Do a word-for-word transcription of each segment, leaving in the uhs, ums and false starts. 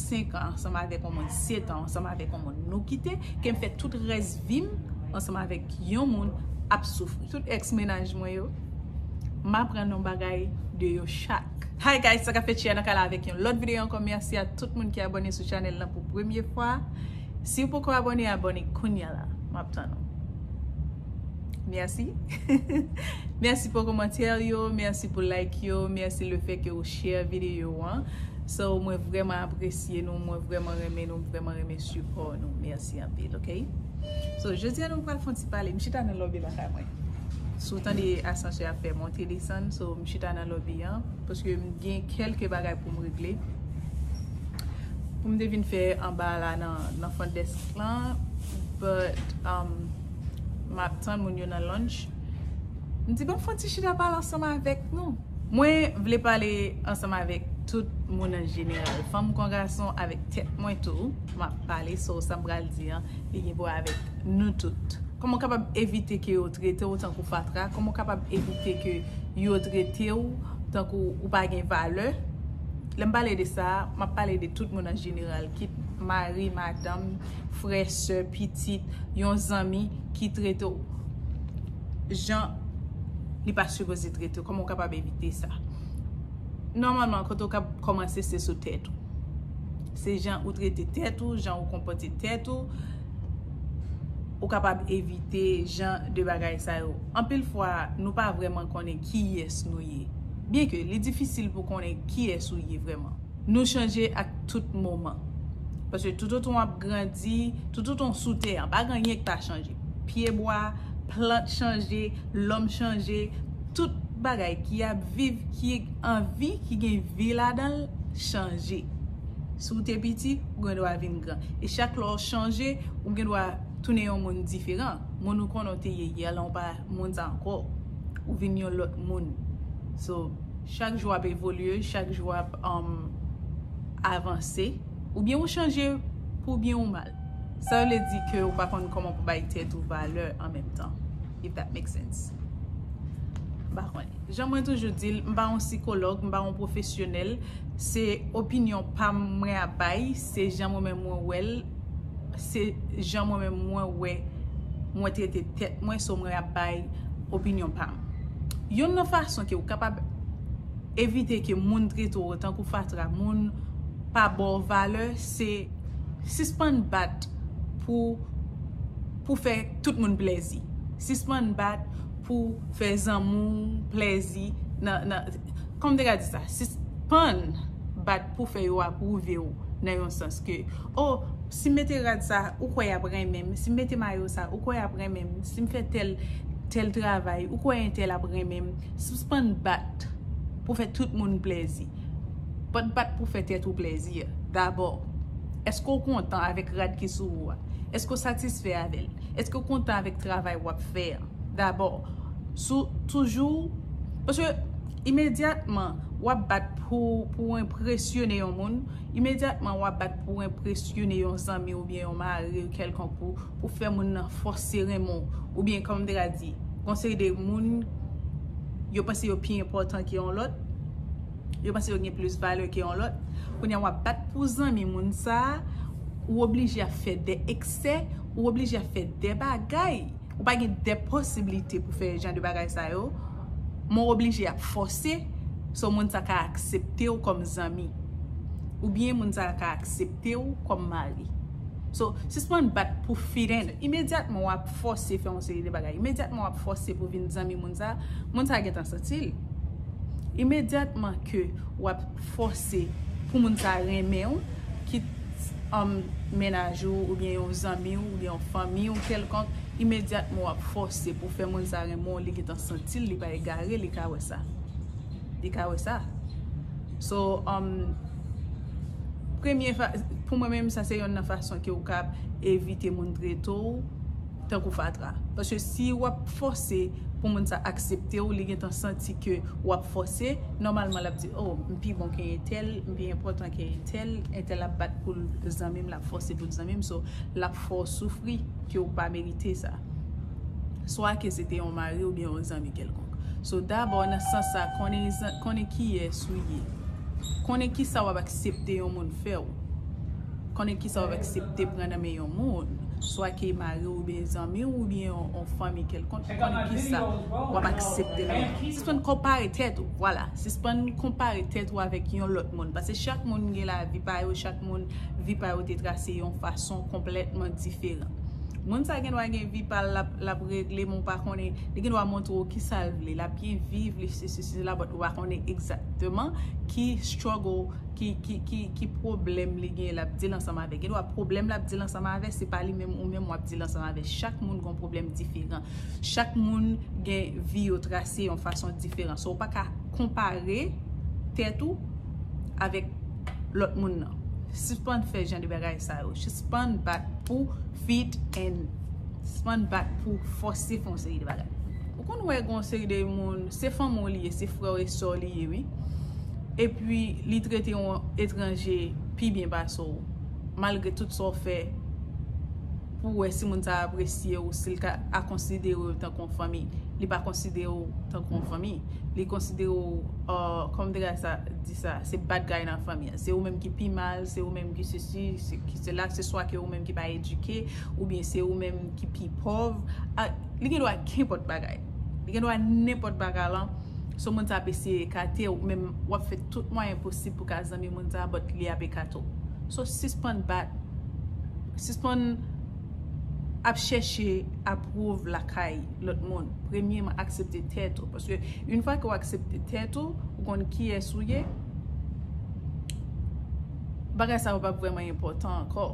senk an ansanm avèk yon moun, sèt an ansanm avèk yon moun, nou kite, ke m fè tout rès vi m ansanm avèk yon moun ap soufri. Tout ex mennaj mwen yo, m aprann yon bagay de yo chak. Hi guys, sa k ap fèt, Chia nan kay la avèk yon lòt videyo ankò. Mèsi a tout moun ki abòne sou chanèl lan pou premye fwa. Si w poko abòne, abòne kounya la. M ap tann ou. Mèsi. Mèsi pou kòmantè yo, mèsi pou like yo, mèsi le fait que ou share videyo an. So, mwen vrèman apresye nou, mwen vrèman renmen nou, mwen vrèman renmen sipò nou. Mèsi anpil, ok? So, jodi a nou pral fè yon ti pale. M chita nan lòbi lakay mwen. Si w tande asansè ap fè monte desann, so, m chita nan lòbi an, paske m gen kèlke bagay pou m regle. Pou m te vin fè anba la nan, nan front desk lan, but, um, m ap tann moun yo nan lounge. M di, "Ban m fè yon ti chita pale ansanm avèk nou." Mwen vle pale ansanm avèk tout moun an jeneral, fanm kon gason, avèk tèt mwen tou, m ap pale, so sa m pral di an, li gen pou wè avèk nou tout. Kòman w kapab evite ke yo trete w tankou fatra? Kòman w kapab evite ke yo trete w tankou ou pa gen valè? Lè m pale de sa, m ap pale de tout moun an jeneral, kit mari, madanm, frè, sè, pitit, yon zanmi ki trete w jan li pa sipoze trete w. Kòman w kapab evite sa? Nòmalman, kote w kab kòmanse, se sou tèt ou. Se jan ou trete tèt ou, jan ou konpòte tèt ou, ou kapab evite jan de bagay sa yo. Anpil fwa, nou pa vrèman konnen kiyès nou ye. Byenke li difisil pou konnen kiyès ou ye vrèman. Nou chanje ak tout moman. Paske toutotan w ap grandi, toutotan w sou tè an, pa gen anyen k pa chanje. Pyebwa, plant chanje, lòm chanje, tout bagay ki ap viv, ki an vi, ki gen vi ladan l, chanje. Si w te piti, ou gen dwa vin gran. E chak lè w chanje, ou gen dwa tounen yon moun diferan. Moun ou konnen w te ye yè lan, ou pa moun sa ankò. Ou vin yon lòt moun. So, chak jou w ap evolye, chak jou w ap, um, avanse. Oubyen ou chanje pou byen ou mal. Sa vle di ke ou pa konn kòman pou bay tèt ou valè an menm tan. If that makes sense. M pa konnen. Jan mwen toujou di l, m pa yon sikològ, m pa yon pwofesyonèl. Se opinyon pa m mwen ap bay, se jan mwen menm mwen wè l, se jan mwen menm mwen wè mwen trete tèt mwen, so mwen ap bay opinyon pa m. Youn nan fason ke ou kapab evite ke moun trete w tankou fatra, moun pa ba w valè, se sispann bat pou, pou fè tout moun plèzi. Sispann bat pou fè zanmi w plèzi nan, nan, kòman m te ka di sa? Sispann bat pou fè yo apwouve w nan yon sans ke, oh, si m mete rad sa, ou kwè y ap renmen m? Si m mete mayo sa, ou kwè y ap renmen m? Si m fè tèl, tèl travay, ou kwè entèl ap renmen m? Sispann bat pou fè tout moun plèzi. Bat, bat pou fè tèt ou plèzi dabò. Èske w kontan avèk rad ki sou ou a? Èske w satisfè avè l? Èske w kontan avèk travay w ap fè a? Dabò, sou, toujou, paske imedyatman w ap bat pou, pou w enpresyone yon moun, imedyatman w ap bat pou w enpresyone yon zanmi oubyen yon mari kèlkonk, pou, pou fè moun nan fòse renmen w, oubyen kòm m te ka di, gon seri de moun, yo panse yo pi enpòtan ke yon lòt, yo panse yo gen plis valè ke yon lòt. Kounye a w ap bat pou zanmi moun sa a, ou oblije ap fè de eksè, ou oblije ap fè de bagay. Ou pa gen de posiblite pou fè jan de bagay sa yo, men w oblije ap fòse, so moun sa ka aksepte w kòm zanmi. Oubyen moun sa ka aksepte w kòm mari. So, sispann bat pou fit in. Imedyatman w ap fòse fè yon seri de bagay. Imedyatman w ap fòse pou vin zanmi moun sa, moun sa gentan santi l. Imedyatman ke w ap fòse pou moun sa renmen w, kit, um, mennaj ou, oubyen yon zanmi w, oubyen yon fanmi w kèlkonk, imedyatman w ap fòse pou fè moun sa renmen w, li gentan santi l, li pa egare, li ka wè sa. Li ka wè sa. So, um, premye fa-, pou mwen menm, sa se yonn nan fason ke ou ka evite moun trete w tankou fatra. Paske si w ap fòse pou moun sa aksepte w, li gentan santi ke w ap fòse, nòmalman l ap di, "Oh, m pi bon ke entèl, m pi enpòtan ke entèl, entèl ap bat pou l zanmi m, l ap fòse pou l zanmi m, so l ap fè w soufri ke w pa merite sa." Swa ke se te yon mari oubyen yon zanmi kèlkonk. So, dabò, nan sans sa, konnen zan-, konnen kiyès ou ye. Konnen kisa w ap aksepte yon moun fè w. Konnen kisa w ap aksepte pran nan men yon moun, swa ke mari w oubyen zanmi w oubyen yon, yon fanmi kèlkonk, konnen kisa w ap aksepte nan men. Sispann konpare tèt ou, vwala. Sispann konpare tèt ou avèk yon lòt moun. Paske chak moun gen lavi pa yo, chak moun, vi pa yo te trase yon fason konplètman diferan. Moun sa gen dwa gen vi pa l, l ap, l ap regle, men w pa konnen, li gen dwa montre w kisa l vle, l ap byen viv, li sesi, sela, but ou pa konnen egzakteman ki struggle, ki, ki, ki, ki pwoblèm li gen, l ap deal ansanm avè. Gen dwa pwoblèm l ap deal ansanm avè, se pa li menm ou menm w ap deal ansanm avè. Chak moun gen yon pwoblèm diferan. Chak moun gen vi yo trase yon fason diferan. So, ou pa ka konpare tèt ou avèk lòt moun nan. Sispann fè jan de bagay sa yo. Sispann bat pou fit and sispann bat pou fòse fè yon seri de bagay. Ou konn wè gen yon seri de moun, se fanmi w li ye, se frè w e sè w li ye, wi. Epi li trete yon etranje pi byen pase w, malgre tout sa w fè, pou wè si moun sa a apresye w, si l ka a konsidere w tankou yon fanmi. Li pa konsidere w tankou yon fanmi. Li konsidere w, uh, kòm te ka sa, di sa, se bad guy nan fanmi an. Se ou menm ki pi mal, se ou menm ki sesi, se ki sela, se swa ke ou menm ki pa edike, oubyen se ou menm ki pi pòv. A, li gen dwa kenpòt bagay. Li gen dwa nenpòt bagay lan. So moun sa ap eseye ekate w, men w ap fè tout mwayen posib pou ka zanmi moun sa, but li ap ekate w. So sispann bat, sispann ap chèche apwouv lakay lòt moun. Premyèman, aksepte tèt ou. Paske yon fwa ke w aksepte tèt ou, ou konn kiyès ou ye, bagay sa yo p ap vrèman enpòtan ankò.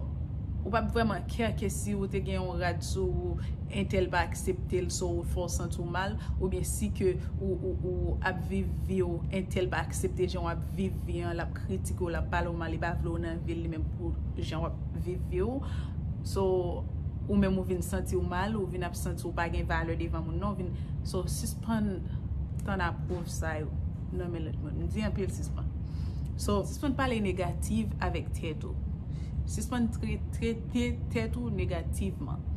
Ou p ap vrèman care ke si ou te gen yon rad sou ou, entèl pa aksepte l, so ou fè w santi w mal, oubyen si ke ou, ou, ou ap viv vi w, entèl pa aksepte jan w ap viv vi an, l ap kritike w, l ap pale w mal, li pa vle w nan vi l, li menm pou jan w ap viv vi w. So, ou menm ou vin santi w mal, ou vin ap santi w pa gen valè devan moun nan, ou vin, so, sispann tann apwouv sa yo nan men lòt moun. M di anpil sispann. So, sispann pale negatif avèk tèt ou. Sispann tre-, trete tèt ou negativman.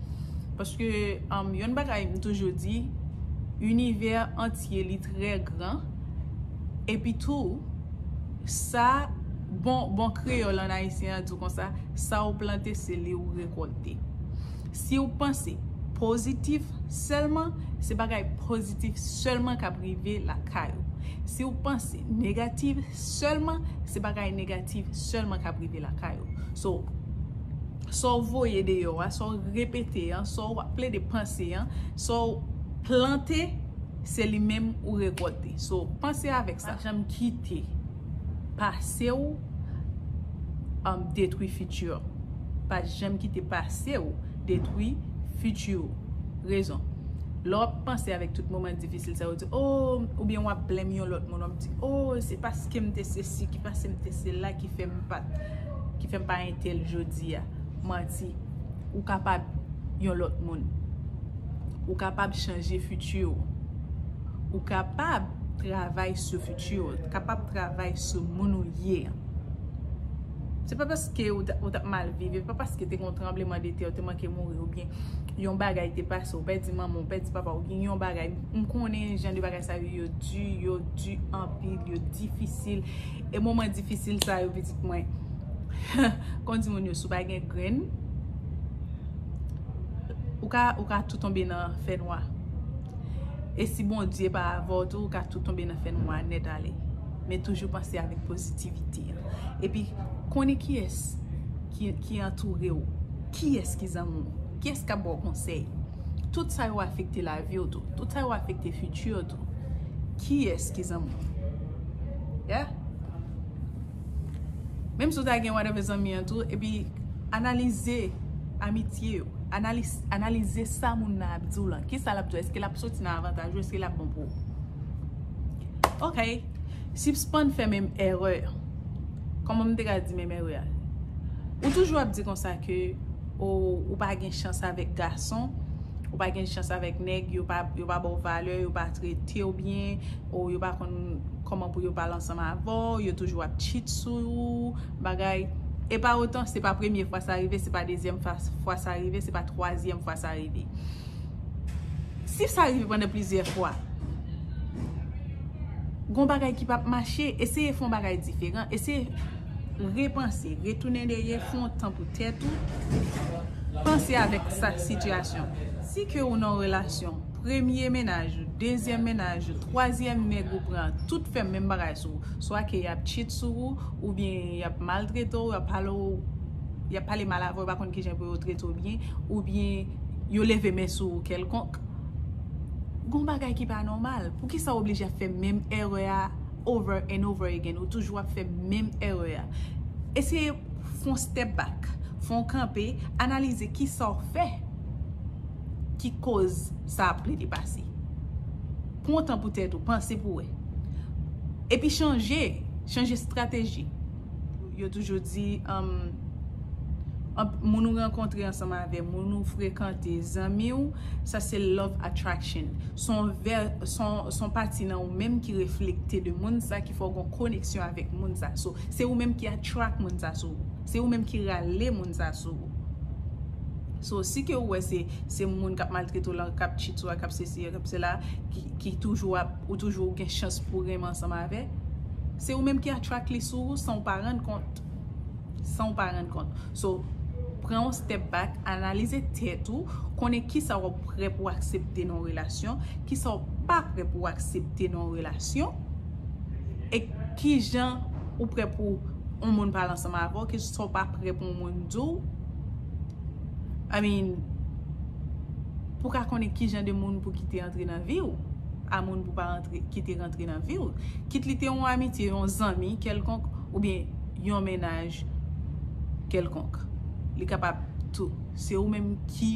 Paske, um, yon bagay m toujou di, inivè antye li trè gran, epi tou, sa, bon, bon kreyòl an ayisyen an di w konsa, sa w plante, se li w rekòlte. Si w panse pozitif sèlman, se bagay pozitif sèlman k ap rive lakay ou. Si w panse negatif sèlman, se bagay negatif sèlman k ap rive lakay ou. So, sa w voye deyò a, sa w repete an, sa w ap plede panse an, sa w plante, se li menm ou rekòlte. So, panse avèk sa. Pa janm kite pase w, um, detwi fiti w. Pa janm kite pase w detwi fiti w. Rezon. Lè w ap panse avèk tout moman difisil sa yo, di, oh, oubyen w ap blame yon lòt moun, w ap di, oh, se paske m te sesi, ki paske m te sela, ki fè m pa, ki fè m pa entèl jodi a. Manti. Ou kapab yon lòt moun. Ou kapab chanje fiti w. Ou kapab travay sou fiti w. Ou kapab travay sou moun ou ye an. Se pa paske ou t, ou t ap mal viv, e pa paske te gen yon tranbleman de tè, ou te manke mouri, oubyen yon bagay te pase, ou pèdi manman, ou pèdi papa, oubyen yon bagay. M konnen jan de bagay sa yo, yo di, yo di anpil, yo difisil. E moman difisil sa yo, pitit mwen, konn di moun yo, si w pa gen grenn, ou ka, ou ka tou tonbe nan fènwa. E si Bondye pa avè w tou, ou ka tou tonbe nan fènwa nèt ale. Men toujou panse avèk pozitivite. Epi, konnen kiyès ki, ki antoure w, kiyès ki zanmi w, kiyès k ap ba w konsèy. Tout sa yo afekte lavi w tou. Tout sa yo afekte fiti w tou. Kiyès ki zanmi w? Yeah? Menm si w ta gen whatever zanmi an tou, epi analize amitye yo. Analiz-, analize sa moun nan ap di w lan. Kisa l ap di w? Èske l ap soti nan avantaj ou? Èske l ap bon pou ou? Ok. Sispann fè menm erè. Kòman m te ka di menm erè a? Ou toujou ap di konsa ke ou, ou pa gen chans avèk gason, ou pa gen chans avèk nèg, yo pa, yo pa ba w valè, yo pa trete w byen, ou yo pa konn kòman pou yo pale ansanm avè w, yo toujou ap cheat sou ou, bagay. E pa otan, se pa premye fwa sa rive, se pa dezyèm fa-, fwa sa rive, se pa twazyèm fwa sa rive. Si sa rive pandan plizyè fwa, gon bagay ki p ap mache, eseye fè yon bagay diferan, eseye Repanse, retounen dèyè, fè yon tan pou tèt ou. Panse avèk sa sitiyasyon. Si ke ou nan relasyon, premye mennaj ou, dezyèm mennaj ou, twazyèm nèg ou pran, tout fè menm bagay sou ou. Swa ke y ap cheat sou ou, oubyen y ap maltrete w, y ap pale w, y ap pale mal avè w, yo pa konn kijan pou yo trete w byen, oubyen yo leve men sou ou kèlkonk. Gon bagay ki pa nòmal. Poukisa w oblije ap fè menm erè a over and over again? Ou toujou ap fè menm erè a. Eseye fè yon step back, fè yon kanpe, analize kisa w fè ki koz sa ap plede pase. Pran tan pou tèt ou, panse pou wè. Epi chanje, chanje estrateji. Yo toujou di, um, anp- moun ou rankontre ansanm avè, moun ou frekante, zanmi w, sa se love attraction. Se yon vè- se yon- se yon pati nan ou menm ki reflekte de moun sa, ki fè w gen koneksyon avèk moun sa. So, se ou menm ki attract moun sa sou ou. Se ou menm ki rale moun sa sou ou. So, si ke ou wè se, se moun k ap maltrete w lan, k ap cheat sou ou, k ap sesi, k ap sela, ki, ki toujou ap, ou toujou gen chans pou renmen ansanm avè, se ou menm ki attract li sou ou san w pa rann kont. San w pa rann kont. So, pran yon step back, analize tèt ou, konnen kisa w ap prè pou aksepte nan yon relasyon, kisa w pa prè pou aksepte nan yon relasyon, e kijan ou prè pou yon moun pale ansanm avè w, kisa w pa prè pou yon moun di w. I mean, pou ka konnen kijan de moun pou kite antre nan vi w, a moun pou pa rantre, kite rantre nan vi w. Kit li te yon amitye, yon zanmi kèlkonk, oubyen yon mennaj kèlkonk. Li kapab tou. Se ou menm ki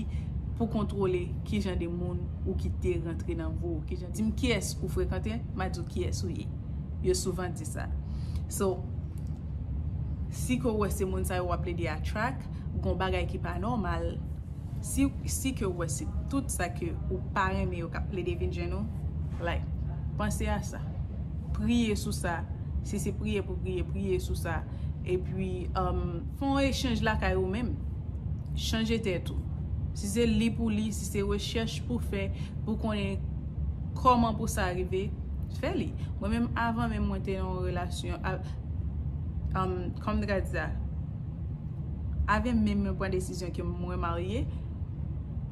pou kontwole kijan de moun ou kite rantre nan vi w. Kijan, di m kiyès ou frekante, m a di w kiyès ou ye. Yo souvan di sa. So, si ke w wè se moun sa yo w ap plede attract, gon bagay ki pa nòmal. Si, si ke w wè se tout sa ke ou pa renmen yo k ap plede vin jwenn ou, like, panse a sa. Priye sou sa. Si se priye pou priye, priye sou sa. Epi, um, fè yon echanj lakay ou menm. Chanje tèt ou. Si se li pou li, si se rechèch pou fè, pou konnen kòman pou sa rive, fè li. Mwen menm, avan menm mwen te nan yon relasyon, a- um, kòm m te ka di sa, avan menm mwen pran desizyon ke mwen marye,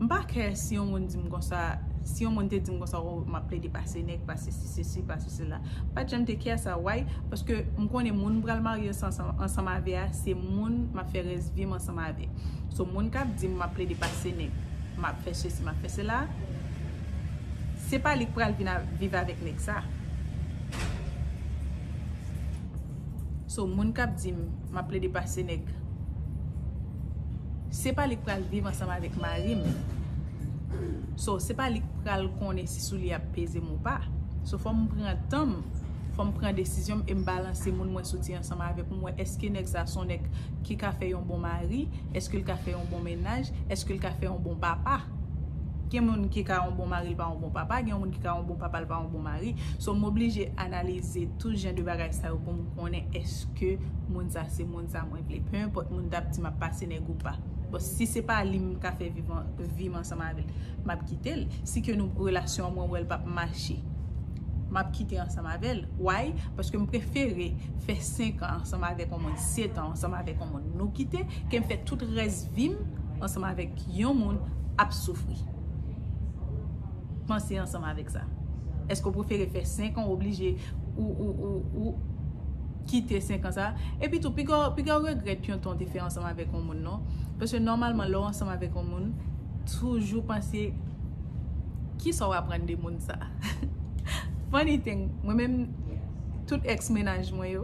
m pa kè si yon moun di m konsa, si yon moun te di m konsa, "Oh, m ap plede pase nèg, pase sesi, pase sela." M pa t janm te kè sa, why? Paske m konnen moun m pral marye ansanm, ansanm avè a, se moun m ap fè rès vi m ansanm avè. So, moun k ap di m m ap plede pase nèg, m ap fè sesi, m ap fè sela, se pa li k pral vin a- viv avèk nèg sa. So, moun k ap di m m ap plede pase nèg, se pa li k pral viv ansanm avèk mari m. So, se pa li k pral konnen si sou li ap peze m ou pa. So, fò m pran tan m, fò m pran desizyon m e m balanse moun mwen soti ansanm avèk, pou m wè èske nèg sa se yon nèg ki ka fè yon bon mari, èske l ka fè yon bon mennaj, èske l ka fè yon bon papa. Gen moun ki ka yon bon mari, l pa yon bon papa, gen moun ki ka yon bon papa, l pa yon bon mari. So, m oblije analize tout jan de bagay sa yo pou m konnen èske moun sa se moun sa mwen vle. Peu importe moun t ap di m ap pase nèg ou pa. Bon, si se pa li m ka fè viv an- vi m ansanm avè l, m ap kite l. Si ke nou relasyon an mwen wè l p ap mache, m ap kite ansanm avè l. Why? Paske m prefere fè senk an ansanm avèk yon moun, sèt an ansanm avèk yon moun, nou kite, ke m fè tout rès vi m ansanm avèk yon moun ap soufri. Panse ansanm avèk sa. Èske w prefere fè senk an, w oblije, ou, ou, ou, ou kite senk an sa? Epi tou, piga, piga w regrèt yon tan w te fè ansanm avèk yon moun, non? Paske nòmalman, lè w ansanm avèk yon moun, toujou panse, kisa w aprann de moun sa? Funny thing, mwen menm, tout èks mennaj mwen yo,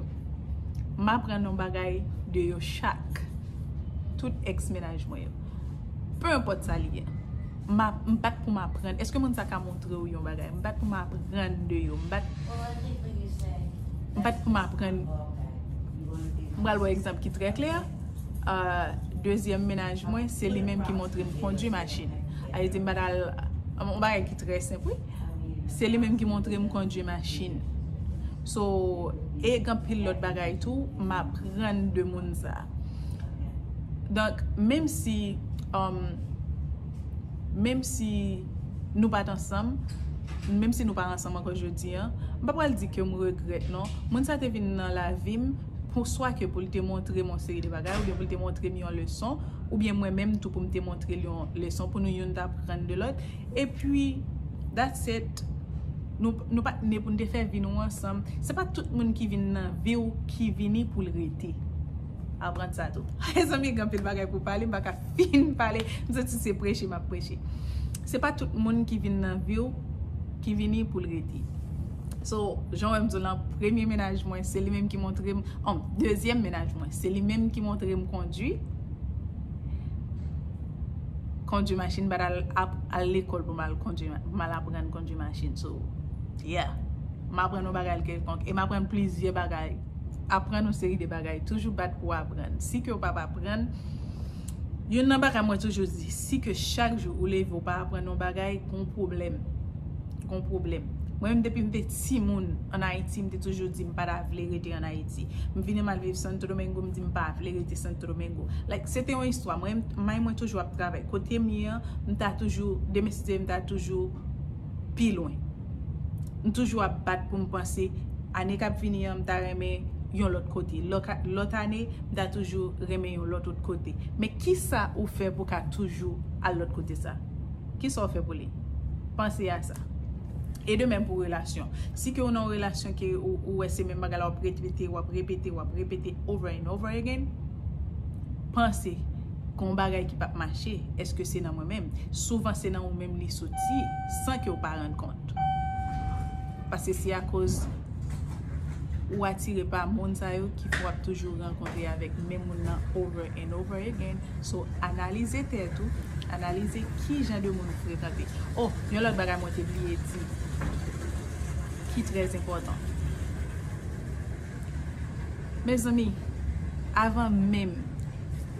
m aprann yon bagay de yo chak. Tout èks mennaj mwen yo. Peu importe sa li ye. M ap- m bat pou m aprann. Èske moun sa ka montre w yon bagay? M bat pou m aprann de yo. M bat, m bat pou m aprann. M pral ba w egzanp ki trè klè. Ah, dezyèm mennaj mwen, se li menm ki montre m kondwi machin. A vle di m pa t al, yon bagay ki trè senp, wi. Se li menm ki montre m kondwi machin. So, e gen anpil lòt bagay tou, m aprann de moun sa. Donk, menm si, um, menm si nou pa t ansanm, menm si nou pa ansanm ankò jodi a, m pa pral di ke m regrèt, non. Moun sa te vin nan lavi m Pou swa ke pou l te montre m yon seri de bagay, oubyen pou l te montre m yon leson, oubyen mwen menm tou pou m te montre l yon leson, pou nou youn t aprann de lòt. Epi, that's it. Nou, nou pa t ne pou n te fè vi nou ansanm. Se pa tout moun ki vin nan vi w ki vini pou l rete. Aprann sa tou. Mezanmi, gen anpil bagay pou pale, m pa ka fin pale. M santi se preche m ap preche. Se pa tout moun ki vin nan vi w ki vini pou l rete. So, jan w wè m di w lan, premye mennaj mwen, se li menm ki montre m, oh, dezyèm mennaj mwen, se li menm ki montre m kondwi, kondwi machin, m pa t al ap-, al lekòl pou m al kondwi, pou m al aprann kondwi machin. So, yeah. M aprann yon bagay kèlkonk, e m aprann plizyè bagay. Aprann yon seri de bagay. Toujou bat pou w aprann. Si ke w p ap aprann, youn nan bagay mwen toujou di, si ke chak jou ou leve ou pa aprann yon bagay, gon pwoblèm. Gon pwoblèm. Mwen menm depi m te timoun ann Ayiti, m te toujou di m pa ta vle rete ann Ayiti. M vini m al viv Santo Domingo, m di m pa vle rete Santo Domingo. Like, se te yon istwa. Mwen, may mwen toujou ap travay. Kote m ye an, m ta toujou, demen si Dye vle, m ta toujou pi lwen. M toujou ap bat pou m panse, ane k ap vini an, m ta renmen yon lòt kote. Lòt, lòt ane, m ta toujou renmen yon lòt, lòt kote. Men kisa ou fè pou ka toujou al lòt kote sa? Kisa w fè pou li? Panse a sa. E de menm pou relasyon. Si ke ou nan yon relasyon ke ou, ou wè se menm bagay la, w ap repete, w ap repete, w ap repete over and over again, panse gon bagay ki p ap mache. Èske se nan mwen menm? Souvan se nan ou menm li soti, san ke w pa rann kont. Paske se akoz ou atire pa moun sa yo ki fè w ap toujou rankontre avèk menm moun nan over and over again. So, analize tèt ou, analize ki jan de moun ou frekante. Oh, yon lòt bagay mwen te bliye di, ki trè enpòtan. Mezanmi, avan menm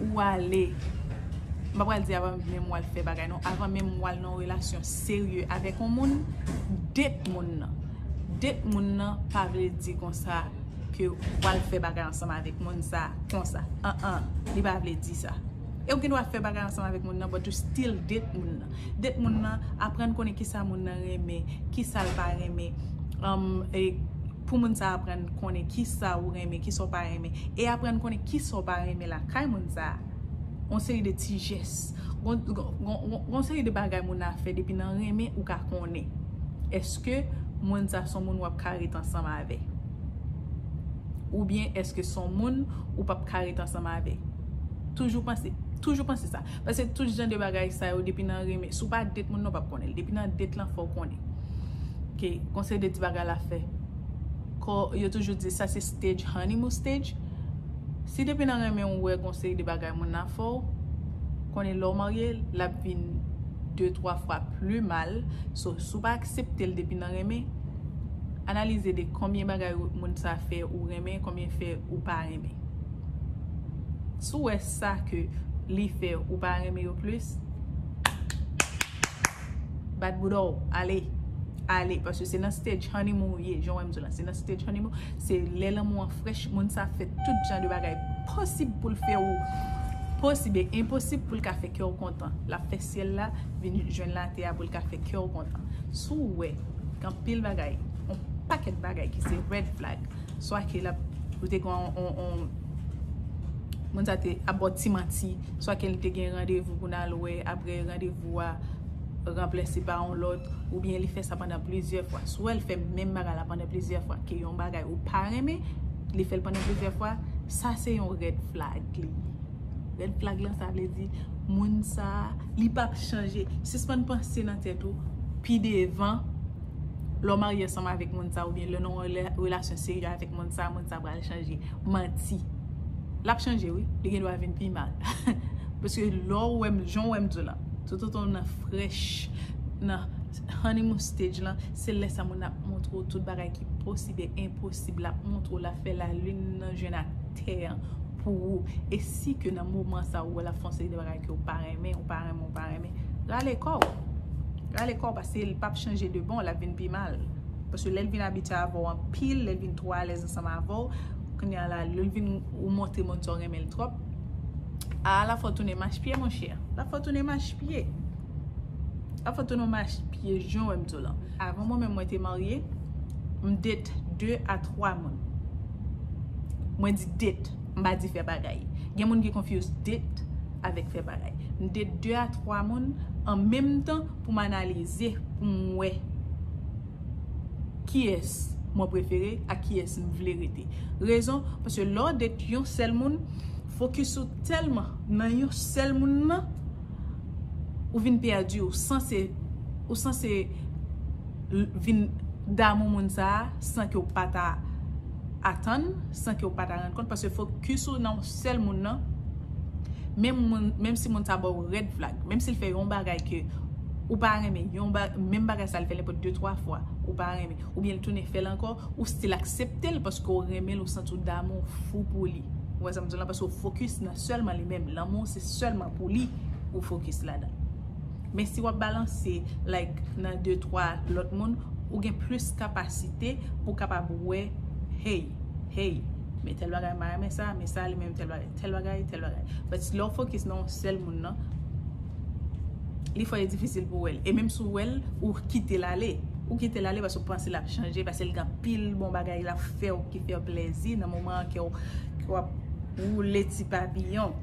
ou ale, m pa pral di avan menm w al fè bagay non, avan menm w al nan yon relasyon serye avèk yon moun, date moun nan. Date moun nan pa vle di konsa ke w al fè bagay ansanm avèk moun sa, konsa. An an, li pa vle di sa. E w gen dwa fè bagay ansanm avèk moun nan, but you still date moun nan. Date moun nan, aprann konnen kisa moun nan renmen, kisa l pa renmen. Um, e pou moun sa aprann konnen kisa ou renmen, kisa w pa renmen. E aprann konnen kisa w pa renmen lakay moun sa. Yon seri de ti jès. Gon, gon, gon, gon, gon seri de bagay moun nan ap fè depi nan renmen ou ka konnen. Èske moun sa se yon moun w ap ka ret ansanm avè? Oubyen èske se yon moun ou p ap ka ret ansanm avè? Toujou panse, toujou panse sa. Paske tout jan de bagay sa yo, depi nan renmen, si w pa date moun nan, w p ap konnen l. Depi nan date lan, fò w konnen. Ke, gon seri de ti bagay l ap fè. Kò, yo toujou di sa se stage, honeymoon stage. Si depi nan renmen ou wè gon seri de bagay moun nan fè w, konnen lè w marye, l ap vin de, twa fwa pli mal. So, si w pa aksepte l depi nan renmen, analize de konbyen bagay ou, moun sa fè ou renmen, konbyen fè ou pa renmen. Si w wè sa ke li fè ou pa renmen yo plis, bat bouda w, ale, ale, paske se nan stage honeymoon ou ye, jan w wè m di w la, se nan stage honeymoon, se lè lanmou an frèch, moun sa fè tout jan de bagay posib pou l fè ou, posib e enposib pou l ka fè kè w kontan. L ap fè syèl la vin jwenn latè a pou l ka fè kè w kontan. Si w wè gen anpil bagay, yon pakèt bagay ki se red flag, swa ke l ap, ou te gen yon, yon, yon, moun sa te ap ba w ti manti, swa ke l te gen randevou pou n al wè, apre randevou a ranplase pa yon lòt, oubyen li fè sa pandan plizyè fwa. Si w wè l fè menm bagay la pandan plizyè fwa, ke yon bagay ou pa renmen, li fè l pandan plizyè fwa, sa se yon red flag li ye. Red flag lan, sa vle di, moun sa, li p ap chanje. Sispann panse nan tèt ou, pi devan, lè w marye ansanm avèk moun sa, oubyen lè w nan yon rela-, relasyon serye avèk moun sa, moun sa pral chanje. Manti. L ap chanje, wi. Li gen dwa vin pi mal. Paske lè w wè m, jan w wè m di w lan, toutotan w nan frèch, nan honeymoon stage lan, se lè sa moun ap montre w tout bagay ki posib e enposib. L ap montre w, l ap fè lalin nan jwenn ak tè an pou ou. E si ke nan moman sa ou wè l ap fè yon seri de bagay ke w pa renmen, ou pa renmen, ou pa renmen, rale kò w. Rale kò w, paske l p ap chanje de bon, l ap vin pi mal. Paske lè l vin abitye avè w anpil, lè l vin twò alèz ansanm avè w, kounye a la, lè l vin ou montre moun sa w renmen l twòp, a, l ap fè w tounen machpye, monchè. L ap fè w tounen machpye. L ap fè w tounen machpye, jan w wè m di w lan. Avan mwen menm mwen te marye, m date de a twa moun. Mwen di date, m pa di fè bagay. Gen moun ki confuse date avèk fè bagay. M date de a twa moun an menm tan pou m analize, pou m wè kiyès mwen prefere ak kiyès m vle rete. Rezon, paske lè w date yon sèl moun, focus ou tèlman nan yon sèl moun nan, ou vin pèdi, ou sanse, ou sanse l- vin damou moun sa a san ke w pa ta atann, san ke w pa ta rann kont, paske focus ou nan yon sèl moun nan, menm, moun, menm si moun sa ba w red flag, menm si l fè yon bagay ke ou pa renmen, yon ba, menm bagay sa l fè nenpòt de twa fwa, ou pa renmen, oubyen l tounen fè l ankò, ou still aksepte l paske w renmen l, ou santi w damou fou pou li. Ou wè sa m di w la, paske w focus nan sèlman li menm. Lanmou se sèlman pou li ou focus ladan. Men si w ap balanse, like, nan de twa lòt moun, ou gen plis kapasite pou kapab wè, hey, hey, men tèl bagay m pa renmen sa, men sa li menm tèl bagay, tèl bagay, tèl bagay. But lè w focus nan yon sèl moun nan, li fè e difisil pou w wè l. E menm si w wè l, ou kite l ale. Ou kite l ale paske w panse l ap chanje, paske l gen anpil bon bagay l ap fè w ki fè w plèzi nan moman an ke w, ke w ap woule ti papiyon.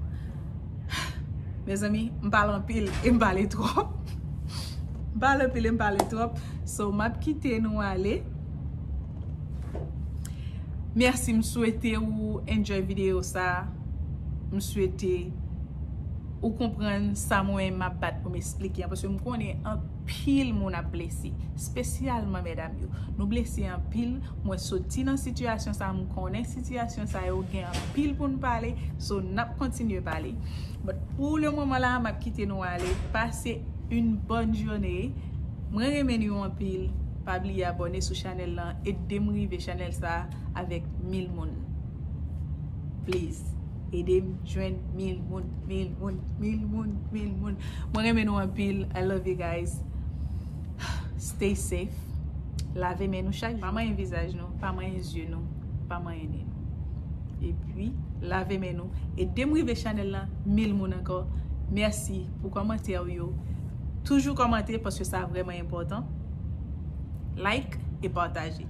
Mezanmi, m pale anpil e m pale twòp. M pale anpil e m pale twòp. So, m ap kite nou ale. Mèsi, m swete ou enjoy videyo sa. M swete ou konprann sa mwen m ap bat pou m esplike an, paske m konnen anpil moun ap blese, espesyalman medam yo. Nou blese anpil, mwen soti nan sitiyasyon sa, m konnen sitiyasyon sa yo gen anpil pou n pale, so n ap kontinye pale. But pou le moman la, m ap kite nou ale, pase une bonne journée. Mwen renmen nou anpil, pa bliye abòne sou chanèl lan, ede m rive chanèl sa avèk mil moun. Please, ede m jwenn mil moun, mil moun, mil moun, mil moun. Mwen renmen nou anpil, I love you guys. Stay safe. Lave men nou chak jou. Pa manyen vizaj nou, pa manyen zye nou, pa manyen nen nou. Epi, lave men nou. Ede m rive chanèl lan mil moun ankò. Mèsi pou kòmantè w yo. Toujou kòmante paske sa vrèman enpòtan. Like e pataje.